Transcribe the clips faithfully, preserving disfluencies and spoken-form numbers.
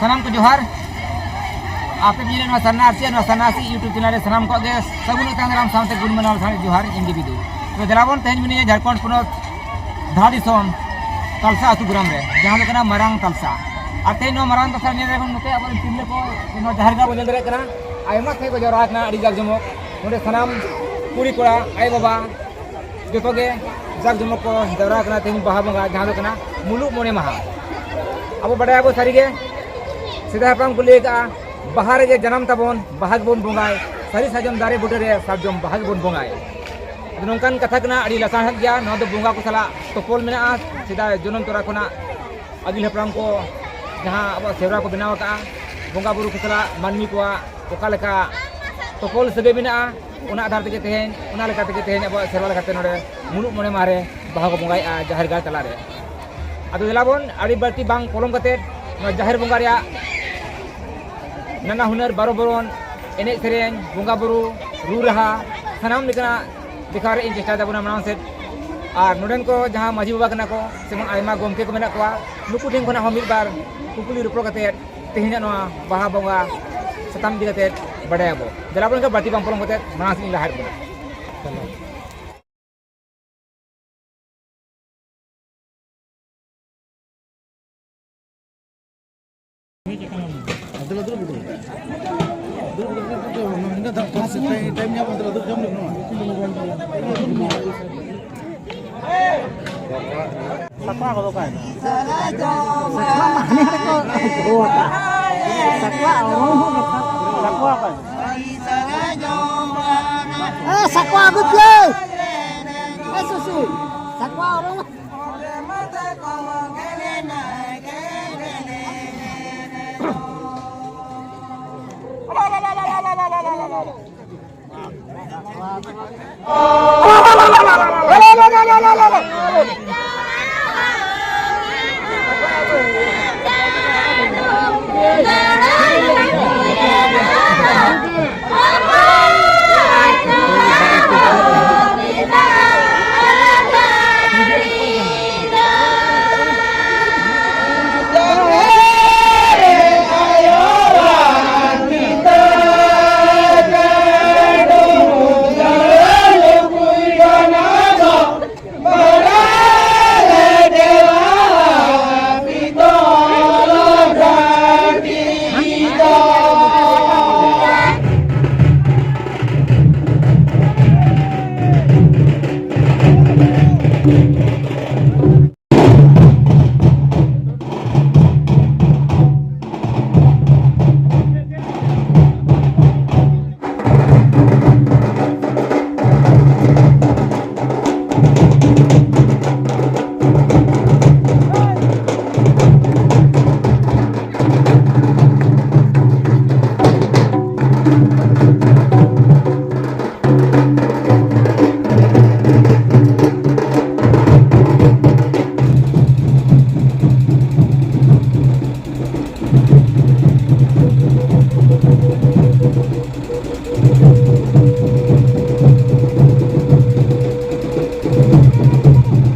ᱥᱟᱱᱟᱢ ᱠᱚ ᱡᱚᱦᱟᱨ᱾ ᱟᱯᱮ ᱯᱮ ᱧᱮᱞᱮᱫ ᱱᱚᱣᱟ ᱥᱟᱨᱱᱟ ᱟᱨᱥᱤ, ᱱᱚᱣᱟ ᱥᱟᱨᱱᱟ ᱟᱨᱥᱤ YouTube ᱪᱮᱱᱮᱞ ᱨᱮ ᱥᱟᱱᱟᱢ ᱠᱚᱣᱟᱜ ᱜᱮ ᱥᱟᱹᱜᱩᱱ ᱟᱛᱟᱝ ᱫᱟᱨᱟᱢ ᱥᱟᱶᱛᱮ ᱜᱩᱱ ᱢᱟᱱᱟᱣ ᱥᱟᱶᱛᱮ ᱡᱚᱦᱟᱨ ᱤᱧ ᱫᱮᱵᱤ ᱫᱩ᱾ ᱛᱚ ᱫᱮᱞᱟ ᱵᱚᱱ ᱛᱮᱦᱮᱧ ᱢᱤᱱᱟᱹᱧᱟ ᱡᱷᱟᱲᱠᱷᱚᱸᱰ ᱯᱚᱱᱚᱛ ᱫᱷᱟ ᱫᱤᱥᱚᱢ ᱛᱟᱞᱥᱟ ᱟᱹᱛᱩ ᱜᱨᱟᱢ ᱨᱮ, ᱡᱟᱦᱟᱸ ᱫᱚ ᱠᱟᱱᱟ ᱢᱟᱨᱟᱝ ᱛᱟᱞᱥᱟ᱾ ᱟᱨ ᱛᱮᱦᱮᱧ ᱱᱚᱣᱟ ᱢᱟᱨᱟᱝ ᱛᱟᱞᱥᱟ ᱧᱮᱞ ᱨᱮ ᱱᱚᱛᱮ ᱟᱵᱚᱨᱮᱱ ᱛᱤᱨᱞᱟᱹ ᱠᱚ ᱱᱚᱣᱟ ᱡᱟᱦᱮᱨ ᱜᱟᱲ ᱵᱚᱱ ᱧᱮᱞ ᱫᱟᱲᱮᱭᱟᱜ ᱠᱟᱱᱟ, ᱟᱭᱢᱟ ᱥᱟᱸᱜᱮ ᱠᱚ ᱡᱟᱣᱨᱟ ᱟᱠᱟᱱᱟ, ᱟᱹᱰᱤ ᱡᱟᱠ ᱡᱚᱢᱚᱠ᱾ ᱱᱚᱰᱮ ᱥᱟᱱᱟᱢ ᱠᱩᱲᱤ ᱠᱚᱲᱟ, ᱟᱭᱳ ᱵᱟᱵᱟ, ᱡᱚᱛᱚ ᱜᱮ ᱡᱟᱠ ᱡᱚᱢᱚᱠ ᱠᱚ ᱡᱟᱣᱨᱟ ᱟᱠᱟᱱᱟ ᱛᱮᱦᱮᱧ ᱵᱟᱦᱟ ᱵᱚᱸᱜᱟ, ᱡᱟᱦᱟᱸ ᱫᱚ ᱠᱟᱱᱟ ᱢᱩᱞᱩᱜ ᱢᱚᱬᱮ ᱢᱟᱦᱟ᱾ ᱟᱵᱚ ᱵᱟᱰᱟᱭᱟᱵᱚ ᱥᱟᱹᱨᱤᱜᱮ, ᱥᱮᱫᱟᱭ ᱦᱟᱯᱲᱟᱢ ᱠᱚ ᱞᱟᱹᱭ ᱟᱠᱟᱫᱼᱟ, "ᱵᱟᱦᱟ ᱨᱮᱜᱮ ᱡᱟᱱᱟᱢ ᱛᱟᱵᱚᱱ, ᱵᱟᱦᱟ ᱜᱮᱵᱚᱱ ᱵᱚᱸᱜᱟᱭ, ᱥᱟᱹᱨᱤ ᱥᱟᱨᱡᱚᱢ ᱫᱟᱨᱮ ᱵᱩᱴᱟᱹ ᱨᱮ ᱥᱟᱨᱡᱚᱢ ᱵᱟᱦᱟ ᱜᱮᱵᱚᱱ ᱵᱚᱸᱜᱟᱭ᱾" ᱟᱫᱚ ᱱᱚᱝᱠᱟᱱ ᱠᱟᱛᱷᱟ ᱠᱟᱱᱟ, ᱟᱹᱰᱤ ᱞᱟᱥᱟᱲᱦᱮᱫ ᱜᱮᱭᱟ᱾ ᱱᱚᱣᱟ ᱫᱚ ᱵᱚᱸᱜᱟ ᱠᱚ ᱥᱟᱞᱟᱜ ᱛᱚᱯᱚᱞ ᱢᱮᱱᱟᱜᱼᱟ, ᱥᱮᱫᱟᱭ ᱡᱚᱱᱚᱢ ᱛᱚᱨᱟ ᱠᱷᱚᱱᱟᱜ ᱟᱹᱜᱤᱞ ᱦᱟᱯᱲᱟᱢ ᱠᱚ ᱡᱟᱦᱟᱸ ᱟᱵᱚᱣᱟᱜ ᱥᱮᱨᱣᱟ ᱠᱚ ᱵᱮᱱᱟᱣ ᱟᱠᱟᱫᱼᱟ, ᱵᱚᱸᱜᱟ ᱵᱩᱨᱩ ᱠᱚ ᱥᱟᱞᱟᱜ ᱢᱟᱹᱱᱢᱤ ᱠᱚᱣᱟᱜ ᱚᱠᱟ ᱞᱮᱠᱟ ᱛᱚᱯᱚᱞ ᱥᱟᱹᱜᱟᱹᱭ ᱢᱮᱱᱟᱜᱼᱟ, ᱚᱱᱟ ᱟᱫᱷᱟᱨ ᱛᱮᱜᱮ ᱛᱮᱦᱮᱧ, ᱚᱱᱟ ᱞᱮᱠᱟ ᱛᱮᱜᱮ ᱛᱮᱦᱮᱧ ᱟᱵᱚᱣᱟᱜ ᱥᱮᱨᱣᱟ ᱞᱮᱠᱟᱛᱮ ᱱᱚᱰᱮ ᱢᱩᱞᱩᱜ ᱢᱚᱬᱮ ᱢᱟᱦᱟ ᱨᱮ ᱵᱟᱦᱟ ᱠᱚ ᱵᱚᱸᱜᱟᱭᱮᱫᱼᱟ ᱡᱟᱦᱮᱨ ᱜᱟᱲ ᱛᱟᱞᱟᱨᱮ᱾ ᱟᱫᱚ ᱫᱮᱞᱟ ᱵᱚᱱ ᱟᱹᱰᱤ ᱵᱟᱹᱲᱛᱤ ᱵᱟᱝ ᱯᱚᱞᱚᱢ ᱠᱟᱛᱮᱫ ᱱᱚᱣᱟ ᱡᱟᱦᱮᱨ ᱵᱚᱸᱜᱟ ᱨᱮᱭᱟᱜ ᱱᱟᱱᱟ ᱦᱩᱱᱟᱹᱨ ᱵᱟᱨᱚ ᱵᱚᱨᱚᱱ ᱮᱱᱮᱡ ᱥᱮᱨᱮᱧ, ᱵᱚᱸᱜᱟ ᱵᱩᱨᱩ, ᱨᱩ ᱨᱟᱦᱟ, ᱥᱟᱱᱟᱢ ᱞᱮᱠᱟᱱᱟᱜ ᱫᱮᱠᱷᱟᱣ ᱨᱮᱭᱟᱜ ᱤᱧ ᱪᱮᱥᱴᱟᱭ ᱛᱟᱵᱚᱱᱟ ᱢᱟᱲᱟᱝ ᱥᱮᱫ᱾ ᱟᱨ ᱱᱚᱰᱮᱱ ᱠᱚ ᱡᱟᱦᱟᱸ ᱢᱟᱹᱡᱷᱤ ᱵᱟᱵᱟ ᱠᱟᱱᱟ ᱠᱚ, ᱥᱮ ᱵᱟᱝ ᱟᱭᱢᱟ ᱜᱚᱢᱠᱮ ᱠᱚ ᱢᱮᱱᱟᱜ ᱠᱚᱣᱟ, ᱱᱩᱠᱩ ᱴᱷᱮᱱ ᱠᱷᱚᱱᱟᱜ ᱦᱚᱸ ᱢᱤᱫ ᱵᱟᱨ ᱠᱩᱠᱞᱤ ᱨᱚᱯᱚᱲ ᱠᱟᱛᱮᱫ ᱛᱮᱦᱮᱧᱟᱜ ᱱᱚᱣᱟ ᱵᱟᱦᱟ ᱵᱚᱸᱜᱟ ᱥᱟᱛᱟᱢ ᱤᱫᱤ ᱠᱟᱛᱮᱫ ᱵᱟᱰᱟᱭᱟᱵᱚ᱾ ᱫᱮᱞᱟ ᱵᱚᱱ ᱮᱱᱠᱷᱟᱱ ᱵᱟᱹᱲᱛᱤ ᱵᱟᱝ ᱯᱚᱞᱚᱢ ᱠᱟᱛᱮᱫ ᱢᱟᱲᱟᱝ ᱥᱮᱫ ᱤᱧ ᱞᱟᱦᱟ ᱤᱫᱤ ᱵᱚᱱᱟ᱾ ᱫᱩᱲᱩᱵ, ᱫᱩᱲᱩᱵ, ᱫᱩᱲᱩᱵ, ᱫᱩᱲᱩᱵ᱾ ᱫᱩᱲᱩᱵ, ᱫᱩᱲᱩᱵ, ᱫᱩᱲᱩᱵ, ᱫᱩᱲᱩᱵ᱾ ᱱᱤᱱᱟᱹᱜ ᱫᱷᱟᱣ ᱴᱟᱭᱤᱢ ᱧᱟᱢ ᱠᱟᱛᱮ ᱫᱩᱲᱩᱵ ᱡᱚᱢ ᱞᱮ ᱱᱚᱣᱟ᱾ ᱥᱟᱠᱣᱟ ᱠᱚᱫᱚ ᱚᱠᱟᱭ ᱱᱟ? ᱥᱟᱠᱣᱟ ᱢᱟ ᱦᱟᱱᱮ ᱦᱟᱱᱮ ᱠᱚ ᱫᱚᱦᱚ ᱟᱠᱟᱫ᱾ ᱥᱟᱠᱣᱟ ᱚᱲᱚᱝ ᱦᱚᱸ ᱫᱚᱨᱠᱟᱨ᱾ ᱥᱟᱠᱣᱟ ᱚᱠᱟᱭ ᱱᱟ? ᱮ, ᱥᱟᱠᱣᱟ ᱟᱹᱜᱩ ᱯᱮ᱾ ᱮ, ᱥᱩᱥᱤ, ᱥᱟᱠᱣᱟ ᱚᱲᱚᱝ᱾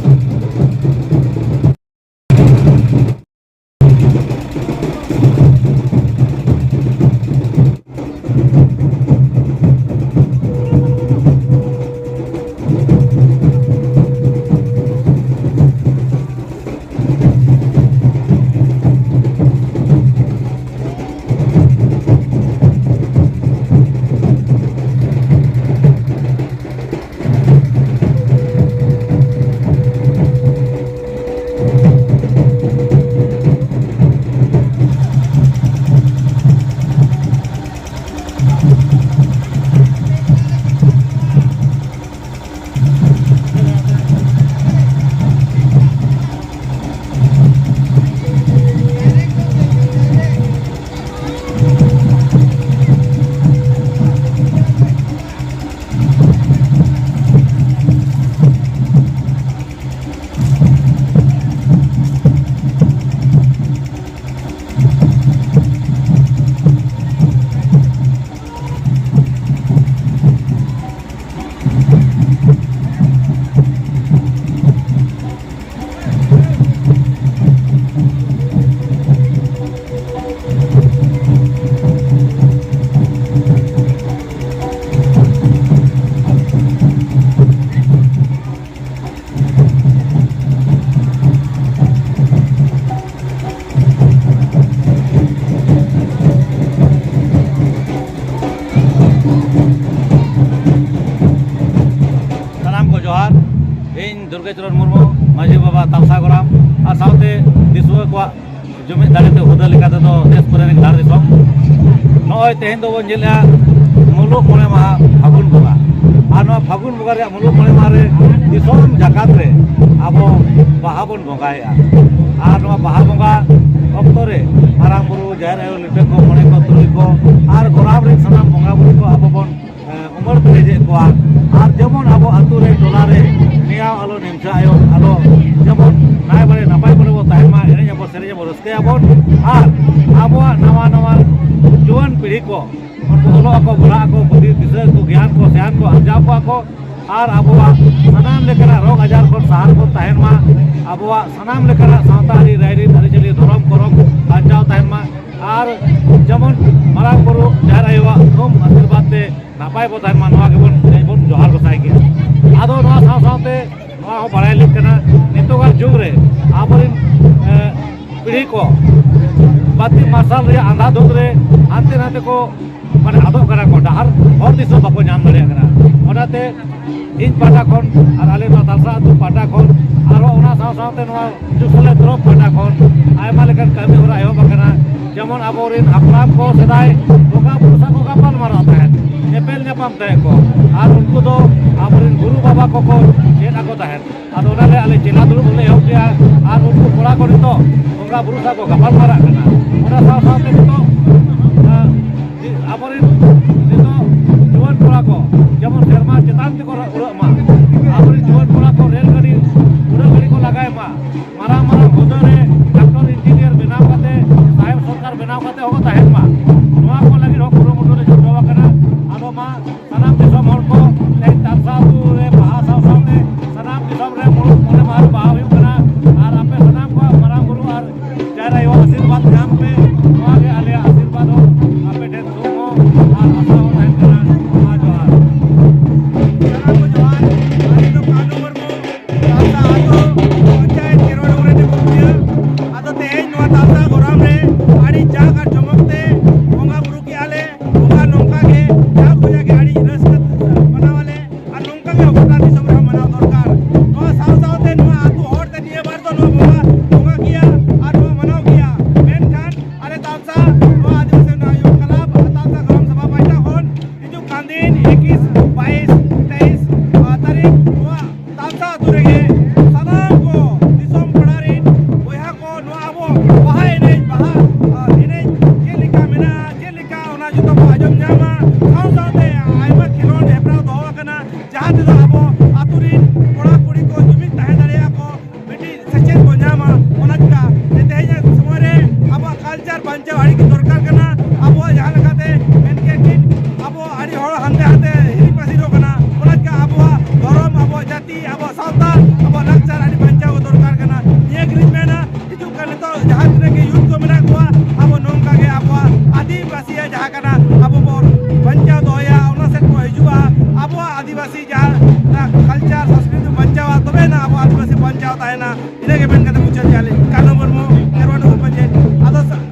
ᱪᱚᱨᱚᱱ ᱢᱩᱨᱢᱩ, ᱢᱟᱹᱡᱷᱤ ᱵᱟᱵᱟ ᱛᱟᱞᱥᱟ ᱜᱚᱨᱟᱢ ᱟᱨ ᱥᱟᱶᱛᱮ ᱫᱤᱥᱩᱣᱟᱹ ᱠᱚᱣᱟᱜ ᱡᱩᱢᱤᱫ ᱫᱟᱲᱮᱛᱮ ᱦᱩᱫᱟᱹ ᱞᱮᱠᱟ ᱛᱮᱫᱚ ᱫᱮᱥ ᱯᱚᱨᱮ ᱨᱮᱱ ᱫᱷᱟᱲ ᱫᱤᱥᱚᱢ᱾ ᱱᱚᱜᱼᱚᱭ ᱛᱮᱦᱮᱧ ᱫᱚᱵᱚᱱ ᱧᱮᱞᱮᱜᱼᱟ ᱢᱩᱞᱩᱜ ᱢᱚᱬᱮ ᱢᱟᱦᱟ ᱯᱷᱟᱹᱜᱩᱱ ᱵᱚᱸᱜᱟ᱾ ᱟᱨ ᱱᱚᱣᱟ ᱯᱷᱟᱹᱜᱩᱱ ᱵᱚᱸᱜᱟ ᱨᱮᱭᱟᱜ ᱢᱩᱞᱩᱜ ᱢᱚᱬᱮ ᱢᱟᱦᱟ ᱨᱮ ᱫᱤᱥᱚᱢ ᱡᱟᱠᱟᱛ ᱨᱮ ᱟᱵᱚ ᱵᱟᱦᱟ ᱵᱚᱱ ᱵᱚᱸᱜᱟᱭᱮᱜᱼᱟ᱾ ᱟᱨ ᱱᱚᱣᱟ ᱵᱟᱦᱟ ᱵᱚᱸᱜᱟ ᱚᱠᱛᱚ ᱨᱮ ᱢᱟᱨᱟᱝ ᱵᱩᱨᱩ, ᱡᱟᱦᱮᱨ ᱟᱭᱳ, ᱞᱤᱴᱟᱹ ᱠᱚ, ᱢᱚᱬᱮ ᱠᱚ, ᱛᱩᱨᱩᱭ ᱠᱚ ᱟᱨ ᱜᱚᱨᱟᱢ ᱨᱮᱱ ᱥᱟᱱᱟᱢ ᱵᱚᱸᱜᱟ ᱵᱩᱨᱩ ᱠᱚ ᱟᱵᱚ ᱵᱚᱱ ᱮ, ᱩᱢᱟᱹᱲ ᱯᱮᱨᱮᱡᱮᱫ ᱠᱚᱣᱟ᱾ ᱟᱨ ᱡᱮᱢᱚᱱ ᱟᱵᱚ ᱟᱹᱛᱩ ᱨᱮ, ᱴᱚᱞᱟ ᱨᱮ ᱱᱮᱭᱟᱣ ᱟᱞᱚ, ᱱᱤᱢᱥᱟ ᱟᱭᱚ ᱟᱞᱚ, ᱡᱮᱢᱚᱱ ᱱᱟᱭ ᱵᱟᱲᱮ ᱱᱟᱯᱟᱭ ᱵᱟᱲᱮ ᱵᱚ ᱛᱟᱦᱮᱱ ᱢᱟ, ᱮᱱᱮᱡ ᱟᱵᱚ, ᱥᱮᱨᱮᱧ ᱟᱵᱚ, ᱨᱟᱹᱥᱠᱟᱹᱭᱟᱵᱚᱱ᱾ ᱟᱨ ᱟᱵᱚᱣᱟᱜ ᱱᱟᱣᱟ ᱱᱟᱣᱟ ᱡᱩᱣᱟᱹᱱ ᱯᱤᱲᱦᱤ ᱠᱚ ᱩᱱᱠᱩ ᱚᱞᱚᱜ ᱟᱠᱚ, ᱵᱚᱲᱦᱟᱜ ᱟᱠᱚ, ᱵᱩᱫᱷᱤ ᱫᱤᱥᱟᱹ ᱠᱚ, ᱜᱮᱭᱟᱱ ᱠᱚ, ᱥᱮᱭᱟᱱ ᱠᱚ ᱟᱨᱡᱟᱣ ᱠᱚᱣᱟ ᱠᱚ᱾ ᱟᱨ ᱟᱵᱚᱣᱟᱜ ᱥᱟᱱᱟᱢ ᱞᱮᱠᱟᱱᱟᱜ ᱨᱳᱜᱽ ᱟᱡᱟᱨ ᱠᱷᱚᱱ ᱥᱟᱦᱟ ᱨᱮᱵᱚᱱ ᱛᱟᱦᱮᱱ ᱢᱟ᱾ ᱟᱵᱚᱣᱟᱜ ᱥᱟᱱᱟᱢ ᱞᱮᱠᱟᱱᱟᱜ ᱥᱟᱶᱛᱟ ᱟᱹᱨᱤ ᱨᱟᱭᱨᱤᱛ ᱟᱹᱨᱤᱪᱟᱹᱞᱤ ᱫᱷᱚᱨᱚᱢ ᱠᱚᱨᱚᱢ ᱵᱟᱧᱪᱟᱣ ᱛᱟᱦᱮᱱ ᱢᱟ᱾ ᱟᱨ ᱡᱮᱢᱚᱱ ᱢᱟᱨᱟᱝ ᱵᱩᱨᱩ ᱡᱟᱦᱮᱨ ᱟᱭᱳᱣᱟᱜ ᱛᱷᱩᱢ ᱟᱥᱤᱨᱵᱟᱫᱽ ᱛᱮ ᱱᱟᱯᱟᱭ ᱵᱚ ᱛᱟᱦᱮᱱ ᱢᱟ, ᱱᱚᱣᱟ ᱜᱮᱵᱚᱱ, ᱵᱚᱱ ᱡᱚᱦᱟᱨ ᱜᱚᱸᱥᱟᱭ ᱜᱮ᱾ ᱟᱫᱚ ᱱᱚᱣᱟ ᱥᱟᱶ ᱥᱟᱶᱛᱮ ᱱᱚᱣᱟ ᱦᱚᱸ ᱵᱟᱲᱟᱭ ᱞᱟᱹᱠ ᱠᱟᱱᱟ, ᱱᱤᱛᱚᱜᱟᱜ ᱡᱩᱜᱽ ᱨᱮ ᱟᱵᱚᱨᱮᱱ, ᱮ, ᱯᱤᱲᱦᱤ ᱠᱚ ᱵᱟᱹᱛᱤ ᱢᱟᱨᱥᱟᱞ ᱨᱮᱭᱟᱜ ᱟᱸᱫᱷᱟ ᱫᱷᱩᱸᱫ ᱨᱮ ᱦᱟᱱᱛᱮ ᱱᱟᱛᱮ ᱠᱚ, ᱢᱟᱱᱮ, ᱟᱫᱚᱜ ᱠᱟᱱᱟ ᱠᱚ, ᱰᱟᱦᱟᱨ ᱦᱚᱨ ᱫᱤᱥᱟᱹ ᱵᱟᱠᱚ ᱧᱟᱢ ᱫᱟᱲᱮᱭᱟᱜ ᱠᱟᱱᱟ᱾ ᱚᱱᱟᱛᱮ ᱤᱧ ᱯᱟᱦᱴᱟ ᱠᱷᱚᱱ ᱟᱨ ᱟᱞᱮ ᱱᱚᱣᱟ ᱛᱟᱞᱥᱟ ᱟᱹᱛᱩ ᱯᱟᱦᱴᱟ ᱠᱷᱚᱱ ᱟᱨᱦᱚᱸ ᱚᱱᱟ ᱥᱟᱶ ᱥᱟᱶᱛᱮ ᱱᱚᱣᱟ ᱦᱤᱡᱩᱜ ᱥᱮᱞᱮᱫ ᱛᱚᱨᱚᱯ ᱯᱟᱦᱴᱟ ᱠᱷᱚᱱ ᱟᱭᱢᱟ ᱞᱮᱠᱟᱱ ᱠᱟᱹᱢᱤ ᱦᱚᱨᱟ ᱮᱦᱚᱵ ᱟᱠᱟᱱᱟ᱾ ᱡᱮᱢᱚᱱ ᱟᱵᱚᱨᱮᱱ ᱦᱟᱯᱲᱟᱢ ᱠᱚ ᱥᱮᱫᱟᱭ ᱵᱚᱸᱜᱟ ᱵᱩᱨᱩ ᱥᱟᱶ ᱠᱚ ᱜᱟᱯᱟᱞ ᱢᱟᱨᱟᱣ ᱛᱟᱦᱮᱸᱫ, ᱧᱮᱯᱮᱞ ᱧᱟᱯᱟᱢ ᱛᱟᱦᱮᱸᱫ ᱠᱚ, ᱟᱨ ᱩᱱᱠᱩ ᱫᱚ ᱟᱵᱚᱨᱮᱱ ᱜᱩᱨᱩ ᱵᱟᱵᱟ ᱠᱚᱠᱚ ᱪᱮᱫ ᱟᱠᱚ ᱛᱟᱦᱮᱸᱫ᱾ ᱟᱫᱚ ᱚᱱᱟᱨᱮ ᱟᱞᱮ ᱪᱮᱞᱟ ᱫᱩᱲᱩᱵ ᱞᱮ ᱮᱦᱚᱵ ᱠᱮᱜᱼᱟ᱾ ᱟᱨ ᱩᱱᱠᱩ ᱠᱚᱲᱟ ᱠᱚ ᱱᱤᱛᱚᱜ ᱵᱚᱸᱜᱟ ᱵᱩᱨᱩ ᱥᱟᱶ ᱠᱚ ᱜᱟᱯᱟᱞ ᱢᱟᱨᱟᱜ ᱠᱟᱱᱟ᱾ ᱚᱱᱟ ᱥᱟᱶ ᱥᱟᱶᱛᱮ ᱱᱤᱛᱚᱜ, ᱟᱸ, ᱟᱵᱚᱨᱮᱱ ᱱᱤᱛᱚᱜ ᱡᱩᱣᱟᱹᱱ ᱠᱚᱲᱟ ᱠᱚ ᱡᱮᱢᱚᱱ ᱥᱮᱨᱢᱟ ᱪᱮᱛᱟᱱ ᱛᱮᱠᱚ ᱩᱲᱟᱹᱜ ᱢᱟ, ᱟᱵᱚᱨᱮᱱ ᱡᱩᱣᱟᱹᱱ ᱠᱚᱲᱟ ᱠᱚ ᱨᱮᱞ ᱜᱟᱹᱰᱤ, ᱩᱰᱟᱹᱱ ᱜᱟᱹᱰᱤ ᱠᱚ ᱞᱟᱜᱟᱭ ᱢᱟ, ᱢᱟᱨᱟᱝ ᱢᱟᱨᱟᱝ ᱦᱩᱫᱟᱹ ᱨᱮ ᱰᱟᱠᱛᱚᱨ ᱤᱧᱡᱤᱱᱤᱭᱟᱨ ᱵᱮᱱᱟᱣ ᱠᱟᱛᱮ, ᱥᱟᱦᱮᱵ ᱥᱚᱨᱠᱟᱨ ᱵᱮᱱᱟᱣ ᱠᱟᱛᱮ ᱦᱚᱸᱠᱚ ᱛᱟᱦᱮᱱ ᱢᱟ, ᱱᱚᱣᱟ ᱠᱚ ᱞᱟᱹᱜᱤᱫ ᱦᱚᱸ ᱠᱩᱨᱩᱢᱩᱴᱩ ᱞᱮ ᱪᱷᱩᱴᱟᱹᱣ ᱟᱠᱟᱱᱟ᱾ ᱟᱫᱚ ᱢᱟ ᱥᱟᱱᱟᱢ ᱫᱤᱥᱚᱢ ᱦᱚᱲ ᱠᱚ ᱛᱮᱦᱮᱧ ᱛᱟᱞᱥᱟ ᱟᱹᱛᱩ ᱨᱮ ᱵᱟᱦᱟ ᱥᱟᱶ ᱥᱟᱶᱛᱮ ᱥᱟᱱᱟᱢ ᱫᱤᱥᱚᱢ ᱨᱮ ᱢᱩᱞᱩᱜ ᱢᱚᱬᱮ ᱢᱟᱦᱟ ᱨᱮ ᱵᱟᱦᱟ ᱦᱩᱭᱩᱜ ᱠᱟᱱᱟ᱾ ᱟᱨ ᱟᱯᱮ ᱥᱟᱱᱟᱢ ᱠᱚᱣᱟᱜ ᱢᱟᱨᱟᱝ ᱵᱩᱨᱩ ᱟᱨ ᱡᱟᱦᱮᱨ ᱟᱭᱳ ᱟᱥᱤᱨᱵᱟᱫᱽ ᱧᱟᱢ ᱯᱮ᱾ ᱱᱚᱣᱟ ᱜᱮ ᱟᱞᱮᱭᱟᱜ ᱟᱥᱤᱨᱵᱟᱫᱽ ᱦᱚᱸ, ᱟᱯᱮ ᱴᱷᱮᱱ ᱛᱷᱩᱢ ᱦᱚᱸ ᱟᱨ ᱟᱥᱟ ᱦᱚᱸ ᱛᱟᱦᱮᱱ ᱠᱟᱱᱟ᱾ ᱢᱟ ᱡᱚᱦᱟᱨ᱾ ᱥᱟᱱᱟᱢ ᱠᱚ ᱡᱚᱦᱟᱨ᱾ ᱟᱹᱞᱤᱧ ᱫᱚ ᱠᱟᱹᱱᱩ ᱢᱩᱨᱢᱩ, ᱛᱟᱞᱥᱟ ᱟᱹᱛᱩ ᱯᱚᱧᱪᱟᱭᱮᱛ ᱜᱮᱨᱣᱟᱲ ᱨᱮ ᱢᱮᱱᱟᱜ ᱞᱤᱧᱟ᱾ ᱟᱫᱚ ᱛᱮᱦᱮᱧ ᱱᱚᱣᱟ ᱛᱟᱞᱥᱟ ᱜᱚᱨᱟᱢ ᱨᱮ ᱟᱹᱰᱤ ᱡᱟᱠ ᱟᱨ ᱡᱚᱢᱚᱠ ᱛᱮ ᱵᱚᱸᱜᱟ ᱵᱩᱨᱩ ᱠᱮᱜᱼᱟ ᱞᱮ᱾ ᱵᱚᱸᱜᱟ ᱱᱚᱝᱠᱟ ᱜᱮ ᱡᱟᱠ ᱦᱩᱭᱟ ᱜᱮ ᱟᱹᱰᱤ ᱨᱟᱹᱥᱠᱟᱹ ᱢᱟᱱᱟᱣ ᱟᱞᱮ᱾ ᱟᱨ ᱱᱚᱝᱠᱟ ᱜᱮ ᱜᱚᱴᱟ ᱫᱤᱥᱚᱢ ᱨᱮᱦᱚᱸ ᱢᱟᱱᱟᱣ ᱫᱚᱨᱠᱟᱨ᱾ ᱱᱚᱣᱟ ᱥᱟᱶ ᱥᱟᱶ ᱟᱨ, ᱟᱨ ᱮᱱᱮᱡ ᱪᱮᱫ ᱞᱮᱠᱟ ᱢᱮᱱᱟᱜᱼᱟ, ᱪᱮᱫ ᱞᱮᱠᱟ, ᱚᱱᱟ ᱡᱚᱛᱚ ᱠᱚ ᱟᱸᱡᱚᱢ ᱧᱟᱢᱟ᱾ ᱥᱟᱶ ᱥᱟᱶᱛᱮ ᱟᱭᱢᱟ ᱠᱷᱮᱞᱳᱰ ᱦᱮᱯᱨᱟᱣ ᱫᱚᱦᱚ ᱟᱠᱟᱱᱟ, ᱡᱟᱦᱟᱸ ᱛᱮᱫᱚ ᱟᱵᱚ ᱟᱛᱳ ᱨᱤᱱ ᱠᱚᱲᱟ ᱠᱩᱲᱤ ᱠᱚ ᱡᱩᱢᱤᱫ ᱛᱟᱦᱮᱸ ᱫᱟᱲᱮᱭᱟᱜᱼᱟ ᱠᱚ, ᱢᱤᱫᱴᱤᱡ ᱥᱮᱪᱮᱫ ᱠᱚ ᱧᱟᱢᱟ᱾ ᱚᱱᱟ ᱪᱤᱠᱟ ᱛᱮᱦᱮᱧᱟᱜ ᱥᱚᱢᱚᱭ ᱨᱮ ᱟᱵᱚᱣᱟᱜ ᱠᱟᱞᱪᱟᱨ ᱵᱟᱧᱪᱟᱣ ᱟᱹᱰᱤ ᱜᱮ ᱫᱚᱨᱠᱟᱨ ᱠᱟᱱᱟ᱾ ᱟᱵᱚᱣᱟᱜ ᱡᱟᱦᱟᱸ ᱞᱮᱠᱟᱛᱮ ᱢᱮᱱ ᱠᱮᱫ ᱠᱤᱱ, ᱟᱵᱚ ᱟᱹᱰᱤ ᱦᱚᱲ ᱦᱟᱱᱛᱮ ᱦᱟᱱᱛᱮ ᱦᱤᱨᱤᱡ ᱯᱟᱹᱥᱤᱨᱚᱜ ᱠᱟᱱᱟ᱾ ᱚᱱᱟ ᱪᱤᱠᱟ ᱟᱵᱚᱣᱟᱜ ᱫᱷᱚᱨᱚᱢ, ᱟᱵᱚᱣᱟᱜ ᱡᱟᱹᱛᱤ, ᱟᱵᱚᱣᱟᱜ ᱥᱟᱶᱛᱟ, ᱟᱵᱚᱣᱟᱜ ᱞᱟᱠᱪᱟᱨ ᱟᱹᱰᱤ ᱵᱟᱧᱪᱟᱣ ᱫᱚᱨᱠᱟᱨ ᱠᱟᱱᱟ᱾ ᱱᱤᱭᱟᱹ ᱜᱮᱞᱤᱧ ᱢᱮᱱᱟ, ᱦᱤᱡᱩᱜ ᱠᱟᱱ ᱱᱤᱛᱚᱜ ᱡᱟᱦᱟᱸ ᱛᱤᱱᱟᱹᱜ ᱜᱮ ᱭᱩᱛᱷ ᱠᱚ ᱢᱮᱱᱟᱜ ᱠᱚᱣᱟ, ᱟᱵᱚ ᱱᱚᱝᱠᱟ ᱜᱮ ᱟᱵᱚᱣᱟᱜ ᱟᱹᱫᱤᱵᱟᱹᱥᱤᱭᱟᱜ ᱡᱟᱦᱟᱸ ᱠᱟᱱᱟ, ᱟᱵᱚ ᱵᱚᱱ ᱵᱟᱧᱪᱟᱣ ᱫᱚᱦᱚᱭᱟ, ᱚᱱᱟ ᱥᱮᱫ ᱠᱚ ᱦᱤᱡᱩᱜᱼᱟ᱾ ᱟᱵᱚᱣᱟᱜ ᱟᱹᱫᱤᱵᱟᱹᱥᱤ ᱡᱟᱦᱟᱸ ᱠᱟᱞᱪᱟᱨ, ᱥᱚᱝᱥᱠᱨᱤᱛᱤ ᱵᱟᱧᱪᱟᱣᱟ, ᱛᱚᱵᱮ ᱮᱱᱟ ᱟᱵᱚ ᱟᱹᱫᱤᱵᱟᱹᱥᱤ ᱵᱟᱧᱪᱟᱣ ᱛᱟᱦᱮᱱᱟ᱾ ᱤᱱᱟᱹ ᱜᱮ ᱢᱮᱱ ᱠᱟᱛᱮ ᱢᱩᱪᱟᱹᱫ ᱮᱫᱼᱟ ᱞᱤᱧ᱾ ᱠᱟᱱᱩ ᱢᱩᱨᱢᱩ, ᱠᱷᱮᱨᱣᱟᱲ ᱰᱩᱝᱜᱩᱨ ᱯᱟᱧᱪᱟᱭᱮᱛ᱾ ᱟᱫᱚ ᱥᱟ-,